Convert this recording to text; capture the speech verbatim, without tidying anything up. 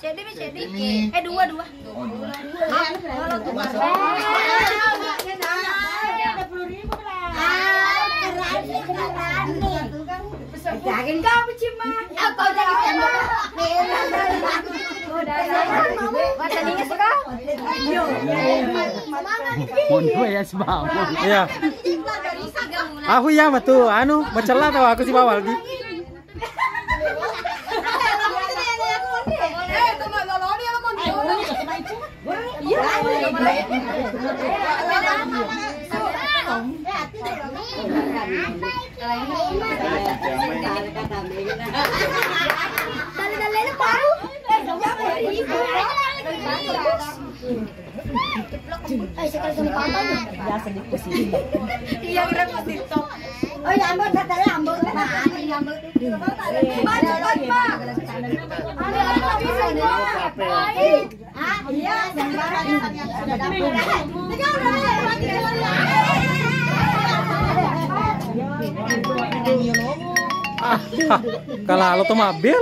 Sedih, sedih. Eh, dua, dua. Mondo ya sebab. Iya. Aku iya matu anu, macella tau aku si bawal di. Dalle-dallena baru. Eh, sekali sama papa nih. Biasa di posisi. Iya, kira posisi. Oh, ya ampun, katanya ampun. Nah, ya ampun. Baca, Pak. Ada apa bisa, Pak? Ah, iya, sembarang. Kalalo to mabil.